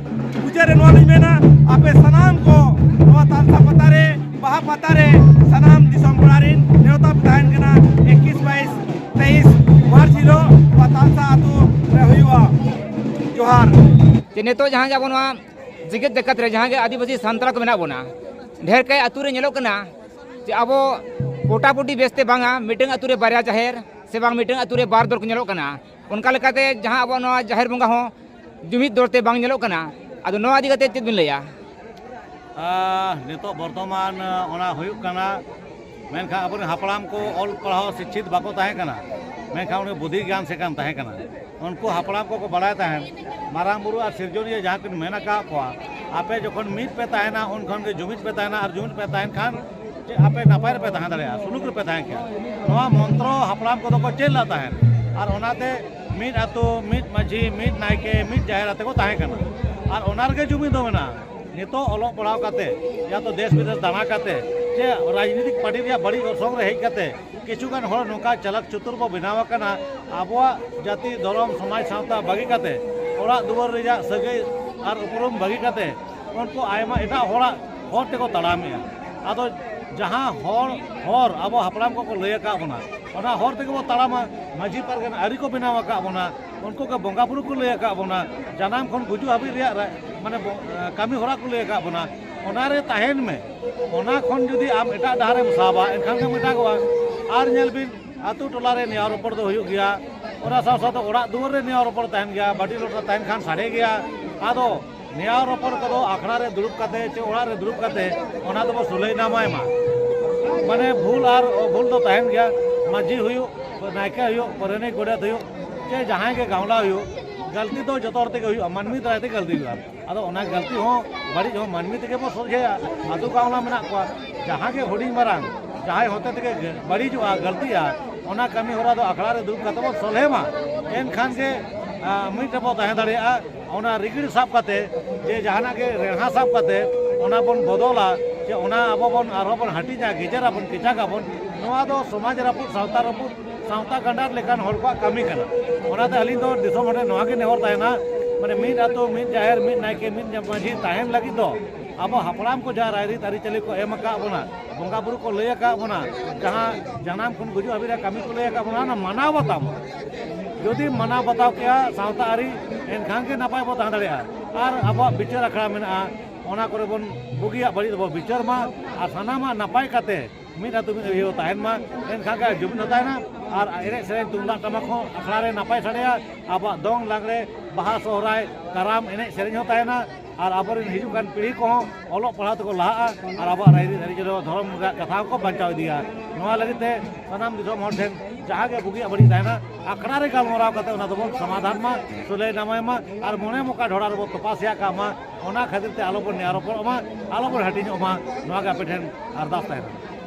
ᱢᱩᱪᱟᱹᱫ ᱨᱮ ᱱᱚᱣᱟ ᱞᱤᱧ ᱢᱮᱱᱟ, ᱟᱯᱮ ᱥᱟᱱᱟᱢ ᱠᱚ ᱱᱚᱣᱟ ᱛᱟᱞᱥᱟ ᱯᱟᱛᱟ ᱨᱮ, ᱵᱟᱦᱟ ᱯᱟᱛᱟ ᱨᱮ ᱥᱟᱱᱟᱢ ᱫᱤᱥᱚᱢ ᱯᱟᱲᱟ ᱨᱮᱱ ᱱᱮᱣᱛᱟ ᱯᱮ ᱛᱟᱦᱮᱱ ᱠᱟᱱᱟ᱾ ᱮᱠᱤᱥ, ᱵᱟᱭᱤᱥ, ᱛᱮᱭᱤᱥ ᱢᱟᱨᱪ ᱦᱤᱞᱳᱜ ᱱᱚᱣᱟ ᱛᱟᱞᱥᱟ ᱟᱹᱛᱩ ᱨᱮ ᱦᱩᱭᱩᱜᱼᱟ᱾ ᱡᱚᱦᱟᱨ᱾ ᱡᱮ ᱱᱤᱛᱚᱜ ᱡᱟᱦᱟᱸ ᱜᱮ ᱟᱵᱚ ᱱᱚᱣᱟ ᱡᱮᱜᱮᱛ ᱡᱟᱠᱟᱛ ᱨᱮ ᱡᱟᱦᱟᱸ ᱜᱮ ᱟᱹᱫᱤᱵᱟᱹᱥᱤ ᱥᱟᱱᱛᱟᱲ ᱠᱚ ᱢᱮᱱᱟᱜ ᱵᱚᱱᱟ, ᱰᱷᱮᱨ ᱠᱟᱭ ᱟᱹᱛᱩ ᱨᱮ ᱧᱮᱞᱚᱜ ᱠᱟᱱᱟ ᱡᱮ ᱟᱵᱚ ᱯᱚᱴᱟᱯᱚᱴᱤ ᱵᱮᱥᱛᱮ ᱵᱟᱝᱟ, ᱢᱤᱫᱴᱟᱝ ᱟᱹᱛᱩ ᱨᱮ ᱵᱟᱨᱭᱟ ᱡᱟᱦᱮᱨ ᱥᱮ ᱵᱟᱝ ᱢᱤᱫᱴᱟᱝ ᱟᱹᱛᱩ ᱨᱮ ᱵᱟᱨ ᱫᱚᱞ ᱠᱚ ᱧᱮᱞᱚᱜ ᱠᱟᱱᱟ᱾ ᱚᱱᱠᱟ ᱞᱮᱠᱟᱛᱮ ᱡᱟᱦᱟᱸ ᱟᱵᱚᱣᱟᱜ ᱱᱚᱣᱟ ᱡᱟᱦᱮᱨ ᱵᱚᱸᱜᱟ ᱦᱚᱸ ᱡᱩᱢᱤᱫ ᱫᱚᱞ ᱛᱮ ᱵᱟᱝ ᱧᱮᱞᱚᱜ ᱠᱟᱱᱟ᱾ ᱟᱫᱚ ᱱᱚᱣᱟ ᱤᱫᱤ ᱠᱟᱛᱮ ᱪᱮᱫ ᱵᱤᱱ ᱞᱟᱹᱭᱟ? ᱟᱨ ᱱᱤᱛᱚᱜ ᱵᱚᱨᱛᱚᱢᱟᱱ ᱚᱱᱟ ᱦᱩᱭᱩᱜ ᱠᱟᱱᱟ, ᱢᱮᱱᱠᱷᱟᱱ ᱟᱵᱚᱨᱮᱱ ᱦᱟᱯᱲᱟᱢ ᱠᱚ ᱚᱞ ᱯᱟᱲᱦᱟᱣ ᱥᱤᱪᱪᱷᱤᱛ ᱵᱟᱠᱚ ᱛᱟᱦᱮᱸ ᱠᱟᱱᱟ, ᱢᱮᱱᱠᱷᱟᱱ ᱩᱱᱤ ᱵᱩᱫᱷᱤ ᱜᱮᱭᱟᱱ ᱥᱮ ᱠᱟᱱ ᱛᱟᱦᱮᱸ ᱠᱟᱱᱟ᱾ ᱩᱱᱠᱩ ᱦᱟᱯᱲᱟᱢ ᱠᱚᱠᱚ ᱵᱟᱲᱟᱭ ᱛᱟᱦᱮᱸᱫ, ᱢᱟᱨᱟᱝ ᱵᱩᱨᱩ ᱟᱨ ᱥᱤᱨᱡᱚᱱᱤᱭᱟᱹ ᱡᱟᱦᱟᱸ ᱠᱤᱱ ᱢᱮᱱ ᱟᱠᱟᱫ ᱠᱚᱣᱟ, ᱟᱯᱮ ᱡᱚᱠᱷᱚᱱ ᱢᱤᱫ ᱯᱮ ᱛᱟᱦᱮᱱᱟ, ᱩᱱ ᱠᱷᱚᱱ ᱜᱮ ᱡᱩᱢᱤᱫ ᱯᱮ ᱛᱟᱦᱮᱱᱟ, ᱟᱨ ᱡᱩᱢᱤᱫ ᱯᱮ ᱛᱟᱦᱮᱱ ᱠᱷᱟᱱ ᱪᱮᱫ ᱟᱯᱮ ᱱᱟᱯᱟᱭ ᱨᱮᱯᱮ ᱛᱟᱦᱮᱸ ᱫᱟᱲᱮᱭᱟᱜᱼᱟ, ᱥᱩᱞᱩᱠ ᱨᱮᱯᱮ ᱛᱟᱦᱮᱸ ᱠᱮᱭᱟ᱾ ᱱᱚᱣᱟ ᱢᱚᱱᱛᱨᱚ ᱦᱟᱯᱲᱟᱢ ᱠᱚᱫᱚ ᱠᱚ ᱪᱮᱫ ᱞᱮᱫ ᱛᱟᱦᱮᱸᱫ, ᱟᱨ ᱚᱱᱟᱛᱮ ᱢᱤᱫ ᱟᱹᱛᱩ, ᱢᱤᱫ ᱢᱟᱹᱡᱷᱤ, ᱢᱤᱫ ᱱᱟᱭᱠᱮ, ᱢᱤᱫ ᱡᱟᱦᱮᱨ ᱟᱛᱮ ᱠᱚ ᱛᱟᱦᱮᱸ ᱠᱟᱱᱟ, ᱟᱨ ᱚᱱᱟ ᱨᱮᱜᱮ ᱡᱩᱢᱤᱫ ᱫᱚ ᱢᱮᱱᱟᱜᱼᱟ᱾ ᱱᱤᱛᱚᱜ ᱚᱞᱚᱜ ᱯᱟᱲᱦᱟᱣ ᱠᱟᱛᱮ, ᱭᱟ ᱛᱚ ᱫᱮᱥ ᱵᱤᱫᱮᱥ ᱫᱟᱬᱟ ᱠᱟᱛᱮ, ᱪᱮ ᱨᱟᱡᱽᱱᱤᱛᱤᱠ ᱯᱟᱨᱴᱤ ᱨᱮᱭᱟᱜ ᱵᱟᱹᱲᱤᱡ ᱚᱨᱥᱚᱝ ᱨᱮ ᱦᱮᱡ ᱠᱟᱛᱮ, ᱠᱤᱪᱷᱩ ᱜᱟᱱ ᱦᱚᱲ ᱱᱚᱝᱠᱟ ᱪᱟᱞᱟᱠ ᱪᱩᱛᱩᱨ ᱵᱚ ᱵᱮᱱᱟᱣ ᱟᱠᱟᱱᱟ, ᱟᱵᱚᱣᱟᱜ ᱡᱟᱹᱛᱤ, ᱫᱷᱚᱨᱚᱢ, ᱥᱚᱢᱟᱡᱽ, ᱥᱟᱶᱛᱟ ᱵᱟᱹᱜᱤ ᱠᱟᱛᱮ, ᱚᱲᱟᱜ ᱫᱩᱣᱟᱹᱨ ᱨᱮᱭᱟᱜ ᱥᱟᱹᱜᱟᱹᱭ ᱟᱨ ᱩᱯᱨᱩᱢ ᱵᱟᱹᱜᱤ ᱠᱟᱛᱮ, ᱩᱱᱠᱩ ᱟᱭᱢᱟ ᱮᱴᱟᱜ ᱦᱚᱲᱟᱜ ᱦᱚᱨ ᱛᱮᱠᱚ ᱛᱟᱲᱟᱢᱮᱜᱼᱟ᱾ ᱟᱫᱚ ᱡᱟᱦᱟᱸ ᱦᱚᱲ, ᱦᱚᱨ ᱟᱵᱚ ᱦᱟᱯᱲᱟᱢ ᱠᱚᱠᱚ ᱞᱟᱹᱭ ᱟᱠᱟᱫ ᱵᱚᱱᱟ, ᱚᱱᱟ ᱦᱚᱨ ᱛᱮᱜᱮ ᱵᱚ ᱛᱟᱲᱟᱢᱟ᱾ ᱢᱟᱹᱡᱷᱤ ᱯᱟᱨᱜᱟᱱᱟ ᱟᱹᱨᱤ ᱠᱚ ᱵᱮᱱᱟᱣ ᱟᱠᱟᱫ ᱵᱚᱱᱟ, ᱩᱱᱠᱩ ᱜᱮ ᱵᱚᱸᱜᱟ ᱵᱩᱨᱩ ᱠᱚ ᱞᱟᱹᱭ ᱟᱠᱟᱫ ᱵᱚᱱᱟ, ᱡᱟᱱᱟᱢ ᱠᱷᱚᱱ ᱜᱩᱡᱩᱜ ᱦᱟᱹᱵᱤᱡ ᱨᱮᱭᱟᱜ ᱨᱟ-, ᱢᱟᱱᱮ ᱵᱚ-, ᱠᱟᱹᱢᱤ ᱦᱚᱨᱟ ᱠᱚ ᱞᱟᱹᱭ ᱟᱠᱟᱫ ᱵᱚᱱᱟ, ᱚᱱᱟ ᱨᱮ ᱛᱟᱦᱮᱱ ᱢᱮ᱾ ᱚᱱᱟ ᱠᱷᱚᱱ ᱡᱩᱫᱤ ᱟᱢ ᱮᱴᱟᱜ ᱰᱟᱦᱟᱨᱮᱢ ᱥᱟᱵᱟ, ᱮᱱᱠᱷᱟᱱ ᱜᱮᱢ ᱮᱴᱟᱜᱚᱜᱼᱟ᱾ ᱟᱨ ᱧᱮᱞ ᱵᱤᱱ, ᱟᱹᱛᱩ ᱴᱚᱞᱟ ᱨᱮ ᱱᱮᱭᱟᱣ ᱨᱚᱯᱚᱲ ᱫᱚ ᱦᱩᱭᱩᱜ ᱜᱮᱭᱟ, ᱚᱱᱟ ᱥᱟᱶ ᱥᱟᱶᱛᱮ ᱚᱲᱟᱜ ᱫᱩᱣᱟᱹᱨ ᱨᱮ ᱱᱮᱭᱟᱣ ᱨᱚᱯᱚᱲ ᱛᱟᱦᱮᱱ ᱜᱮᱭᱟ, ᱵᱟᱹᱴᱤ ᱞᱚᱴᱟ ᱛᱟᱦᱮᱱ ᱠᱷᱟᱱ ᱥᱟᱰᱮ ᱜᱮᱭᱟ, ᱟᱫᱚ ᱱᱮᱭᱟᱣ ᱨᱚᱯᱚᱲ ᱠᱚᱫᱚ ᱟᱠᱷᱲᱟ ᱨᱮ ᱫᱩᱲᱩᱵ ᱠᱟᱛᱮ ᱪᱮ ᱚᱲᱟᱜ ᱨᱮ ᱫᱩᱲᱩᱵ ᱠᱟᱛᱮ ᱚᱱᱟ ᱫᱚᱵᱚ ᱥᱩᱞᱟᱹᱭ ᱱᱟᱢᱟᱭ ᱢᱟ᱾ ᱢᱟᱱᱮ ᱵᱷᱩᱞ ᱟᱨ ᱵᱷᱩᱞ ᱫᱚ ᱛᱟᱦᱮᱱ ᱜᱮᱭᱟ, ᱢᱟᱹᱡᱷᱤ ᱦᱩᱭᱩᱜ, ᱱᱟᱭᱠᱮ ᱦᱩᱭᱩᱜ, ᱯᱟᱨᱟᱱᱤᱠ ᱜᱚᱰᱮᱛ ᱦᱩᱭᱩᱜ, ᱪᱮ ᱡᱟᱦᱟᱸᱭ ᱜᱮ ᱜᱟᱶᱞᱟ ᱦᱩᱭᱩᱜ, ᱜᱟᱹᱞᱛᱤ ᱫᱚ ᱡᱚᱛᱚ ᱦᱚᱲ ᱛᱮᱜᱮ ᱦᱩᱭᱩᱜᱼᱟ, ᱢᱟᱹᱱᱢᱤ ᱫᱟᱨᱟᱭ ᱛᱮ ᱜᱟᱹᱞᱛᱤ ᱦᱩᱭᱩᱜᱼᱟ᱾ ᱟᱫᱚ ᱚᱱᱟ ᱜᱟᱹᱞᱛᱤ ᱦᱚᱸ ᱵᱟᱹᱲᱤᱡ ᱦᱚᱸ ᱢᱟᱹᱱᱢᱤ ᱛᱮᱜᱮ ᱵᱚ ᱥᱚᱡᱷᱮᱭᱟ᱾ ᱟᱹᱛᱩ ᱜᱟᱶᱞᱟ ᱢᱮᱱᱟᱜ ᱠᱚᱣᱟ, ᱡᱟᱦᱟᱸ ᱜᱮ ᱦᱩᱰᱤᱧ ᱢᱟᱨᱟᱝ ᱡᱟᱦᱟᱸᱭ ᱦᱚᱛᱮ ᱛᱮᱜᱮ ᱵᱟᱹᱲᱤᱡᱚᱜᱼᱟ, ᱜᱟᱹᱞᱛᱤᱜᱼᱟ, ᱚᱱᱟ ᱠᱟᱹᱢᱤ ᱦᱚᱨᱟ ᱫᱚ ᱟᱠᱷᱲᱟ ᱨᱮ ᱫᱩᱲᱩᱵ ᱠᱟᱛᱮ ᱵᱚ ᱥᱚᱞᱦᱮ ᱢᱟ᱾ ᱮᱱᱠᱷᱟᱱ ᱜᱮ ᱟᱸ, ᱢᱤᱫ ᱨᱮᱵᱚ ᱛᱟᱦᱮᱸ ᱫᱟᱲᱮᱭᱟᱜᱼᱟ᱾ ᱚᱱᱟ ᱨᱤᱜᱤᱲ ᱥᱟᱵ ᱠᱟᱛᱮ, ᱡᱮ ᱡᱟᱦᱟᱱᱟᱜ ᱜᱮ ᱨᱮᱲᱦᱟ ᱥᱟᱵ ᱠᱟᱛᱮ ᱚᱱᱟ ᱵᱚᱱ ᱵᱚᱫᱚᱞᱟ, ᱥᱮ ᱚᱱᱟ ᱟᱵᱚ ᱵᱚᱱ ᱟᱨᱦᱚᱸ ᱵᱚᱱ ᱦᱟᱹᱴᱤᱧᱟ, ᱜᱮᱡᱮᱨᱟᱵᱚᱱ, ᱠᱮᱪᱟᱜᱟᱵᱚᱱ, ᱱᱚᱣᱟ ᱫᱚ ᱥᱚᱢᱟᱡᱽ ᱨᱟᱹᱯᱩᱫ, ᱥᱟᱶᱛᱟ ᱨᱟᱹᱯᱩᱫ, ᱥᱟᱶᱛᱟ ᱜᱟᱸᱰᱟᱨ ᱞᱮᱠᱟᱱ ᱦᱚᱲ ᱠᱚᱣᱟᱜ ᱠᱟᱹᱢᱤ ᱠᱟᱱᱟ᱾ ᱚᱱᱟᱛᱮ ᱟᱹᱞᱤᱧ ᱫᱚ ᱫᱤᱥᱚᱢ ᱦᱚᱲ ᱴᱷᱮᱱ ᱱᱚᱣᱟ ᱜᱮ ᱱᱮᱦᱚᱨ ᱛᱟᱦᱮᱱᱟ, ᱢᱟᱱᱮ ᱢᱤᱫ ᱟᱹᱛᱩ, ᱢᱤᱫ ᱡᱟᱦᱮᱨ, ᱢᱤᱫ ᱱᱟᱭᱠᱮ, ᱢᱤᱫ ᱢᱟᱹᱡᱷᱤ ᱛᱟᱦᱮᱱ ᱞᱟᱹᱜᱤᱫ ᱫᱚ ᱟᱵᱚ ᱦᱟᱯᱲᱟᱢ ᱠᱚ ᱡᱟᱦᱟᱸ ᱨᱟᱭᱨᱤᱛ ᱟᱹᱨᱤᱪᱟᱹᱞᱤ ᱠᱚ ᱮᱢ ᱟᱠᱟᱫ ᱵᱚᱱᱟ, ᱵᱚᱸᱜᱟ ᱵᱩᱨᱩ ᱠᱚ ᱞᱟᱹᱭ ᱟᱠᱟᱫ ᱵᱚᱱᱟ, ᱡᱟᱦᱟᱸ ᱡᱟᱱᱟᱢ ᱠᱷᱚᱱ ᱜᱩᱡᱩᱜ ᱦᱟᱹᱵᱤᱡ ᱨᱮ ᱠᱟᱹᱢᱤ ᱠᱚ ᱞᱟᱹᱭ ᱟᱠᱟᱫ ᱵᱚᱱᱟ, ᱚᱱᱟ ᱢᱟᱱᱟᱣ ᱵᱟᱛᱟᱣ ᱢᱟ᱾ ᱡᱩᱫᱤ ᱢᱟᱱᱟᱣ ᱵᱟᱛᱟᱣ ᱠᱮᱜᱼᱟ ᱥᱟᱶᱛᱟ ᱟᱹᱨᱤ, ᱮᱱᱠᱷᱟᱱ ᱜᱮ ᱱᱟᱯᱟᱭ ᱵᱚ ᱛᱟᱦᱮᱸ ᱫᱟᱲᱮᱭᱟᱜᱼᱟ᱾ ᱟᱨ ᱟᱵᱚᱣᱟᱜ ᱵᱤᱪᱟᱹᱨ ᱟᱠᱷᱲᱟ ᱢᱮᱱᱟᱜᱼᱟ, ᱚᱱᱟ ᱠᱚᱨᱮ ᱵᱚᱱ ᱵᱩᱜᱤᱭᱟᱜ ᱵᱟᱹᱲᱤᱡ ᱫᱚᱵᱚ ᱵᱤᱪᱟᱹᱨ ᱢᱟ ᱟᱨ ᱥᱟᱱᱟᱢᱟᱜ ᱱᱟᱯᱟᱭ ᱠᱟᱛᱮ ᱢᱤᱫ ᱟᱹᱛᱩ ᱢᱤᱫ ᱟᱹᱭᱩᱨ ᱛᱟᱦᱮᱱ ᱢᱟ, ᱮᱱᱠᱷᱟᱱ ᱜᱮ ᱡᱩᱢᱤᱫ ᱦᱚᱸ ᱛᱟᱦᱮᱱᱟ᱾ ᱟᱨ ᱮᱱᱮᱡ ᱥᱮᱨᱮᱧ ᱛᱩᱢᱫᱟᱜ ᱴᱟᱢᱟᱠ ᱦᱚᱸ ᱟᱠᱷᱲᱟ ᱨᱮ ᱱᱟᱯᱟᱭ ᱥᱟᱰᱮᱭᱟ, ᱟᱵᱚᱣᱟᱜ ᱫᱚᱝ ᱞᱟᱜᱽᱲᱮ, ᱵᱟᱦᱟ ᱥᱚᱦᱨᱟᱭ, ᱠᱟᱨᱟᱢ ᱮᱱᱮᱡ ᱥᱮᱨᱮᱧ ᱦᱚᱸ ᱛᱟᱦᱮᱱᱟ᱾ ᱟᱨ ᱟᱵᱚᱨᱮᱱ ᱦᱤᱡᱩᱜ ᱠᱟᱱ ᱯᱤᱲᱦᱤ ᱠᱚᱦᱚᱸ ᱚᱞᱚᱜ ᱯᱟᱲᱦᱟᱣ ᱛᱮᱠᱚ ᱞᱟᱦᱟᱜᱼᱟ ᱟᱨ ᱟᱵᱚᱣᱟᱜ ᱨᱟᱭᱨᱤᱛ ᱟᱹᱨᱤᱪᱟᱹᱞᱤ ᱫᱷᱚᱨᱚᱢ ᱨᱮᱭᱟᱜ ᱠᱟᱛᱷᱟ ᱦᱚᱸᱠᱚ ᱵᱟᱧᱪᱟᱣ ᱤᱫᱤᱭᱟ᱾ ᱱᱚᱣᱟ ᱞᱟᱹᱜᱤᱫ ᱛᱮ ᱥᱟᱱᱟᱢ ᱫᱤᱥᱚᱢ ᱦᱚᱲ ᱴᱷᱮᱱ ᱡᱟᱦᱟᱸ ᱜᱮ ᱵᱩᱜᱤᱭᱟᱜ ᱵᱟᱹᱲᱤᱡ ᱛᱟᱦᱮᱱᱟ, ᱟᱠᱷᱲᱟ ᱨᱮ ᱜᱟᱞᱢᱟᱨᱟᱣ ᱠᱟᱛᱮ ᱚᱱᱟ ᱫᱚᱵᱚᱱ ᱥᱚᱢᱟᱫᱷᱟᱱ ᱢᱟ, ᱥᱩᱞᱟᱹᱭ ᱱᱟᱢᱟᱭ ᱢᱟ, ᱟᱨ ᱢᱚᱬᱮ ᱢᱚᱠᱟ ᱰᱷᱚᱲᱟ ᱨᱮᱵᱚ ᱛᱚᱯᱟ ᱥᱮᱭᱟᱜ ᱠᱟᱜ ᱢᱟ᱾ ᱚᱱᱟ ᱠᱷᱟᱹᱛᱤᱨ ᱛᱮ ᱟᱞᱚᱵᱚᱱ ᱱᱮᱭᱟᱣ ᱨᱚᱯᱚᱲᱚᱜ ᱢᱟ, ᱟᱞᱚᱵᱚᱱ ᱦᱟᱹᱴᱤᱧᱚᱜ ᱢᱟ, ᱱᱚᱣᱟ ᱜᱮ ᱟᱯᱮ ᱴᱷᱮᱱ ᱟᱨᱫᱟᱥ ᱛᱟᱦᱮᱱᱟ᱾